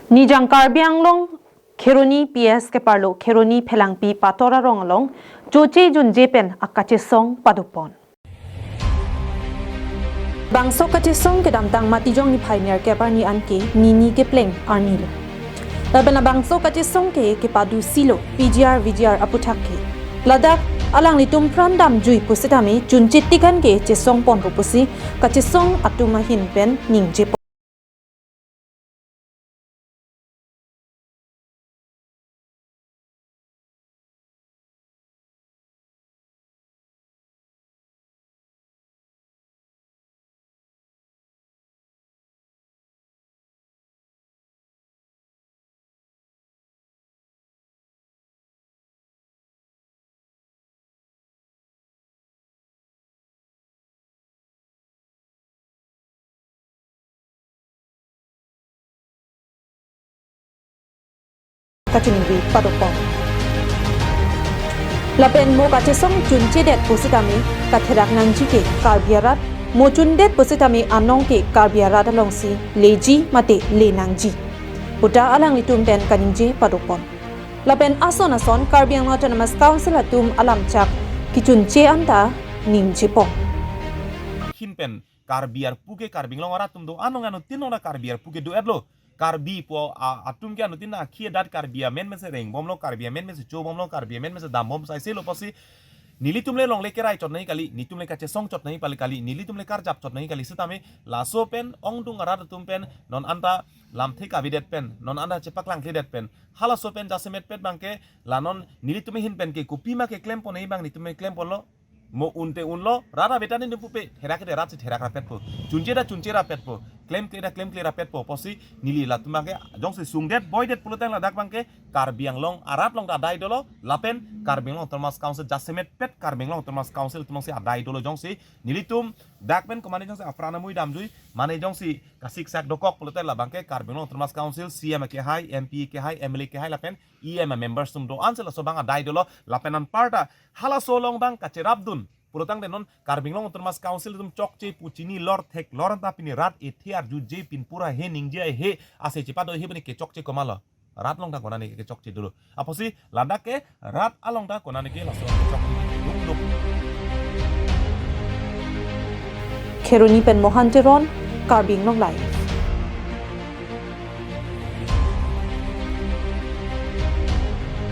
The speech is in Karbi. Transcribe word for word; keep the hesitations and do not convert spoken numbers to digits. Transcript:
Nijang Karbi Anglong Kheroni P S keparlo Kheroni Phelangpi Pator arong along choche junje pen akachesong padopon. Bangso kachesong kedamtang Matijong niphai nerkep arni anke nini kepleng arni lo. Lapen labangso kachesong ke kepadusilo P G R V G R aputhak ke. Ladak alanglitum pran damjui pusitame chunche tik an ke chesong ponpo pusi kachesong atum ahin pen ningjepo. Kachiningri padopon. Lapen mo kachesong chunchedet pusitame katherak nangji ke Karbi arat, mo chundet pusitame anong ke Karbi arat alongsi leji mate le nangji puta alanglitum pen kaningje padopon. Lapen ason ason Karbi Anglong Autonomous Council atum alamchak kechunche anta ningjepon. Ahin pen Karbi arpu ke Karbi Anglong arat atum do-an anong anuttin anong ta Karbi arpu ke do-etlo. Karbi pu a-, atum ke anuttin akhi adat Karbi amen mese rengbomlo, Karbi amen mese chobomlo, Karbi amen mese dambom saiselo pusi nelitum le longle kerai chot nangji kali, nelitum le kachesong chot nangji pali kali, nelitum le karjap chot nangji kali sitame laso pen ongdung arat atum pen non anta lamthe kavedet pen, non anta chepaklang kledet pen, halaso pen jasemet pet abangke la non nelitum ahin pen ke kopima keklempon nangji abang nelitum keklemponlo. Mo unte unlo, rat abeta nelitum pupe, therak ke therak si therak rapetpo. Chunche ta chunche rapetpo. Klemkle ta klemkle rapetpo. Pusi neli latum abangke jongsi sungdet boidet pulotangte ladak abangke Karbi Anglong arat along ta adai dolo, lapen Karbi Anglong Autonomous Council jasemet pet Karbi Anglong Autonomous Council atum alongsi adai dolo jongsi nelitum dak pen komane jongsi apran amui damjui, mane jongsi kasiksak dokok pulote labangke Karbi Anglong Autonomous Council C M kehai, M P kehai, M L A kehai lapen E M members atum do-an si laso abang adai dolo, lapen anparta halaso along abang kacherapdun pulotangte non Karbi Anglong Autonomous Council atum chokche pu chini lor theklor anta pini rat ethe arjuje pinpur ahe ningje ahe ase chepado ahe pini kechokche komatlo. Rat along ta konane kechokche dolo. Apotsi ladak ke rat along ta konane ke laso kechokche dungdung. Kheroni pen Mohan Teron, Karbi Anglong Live.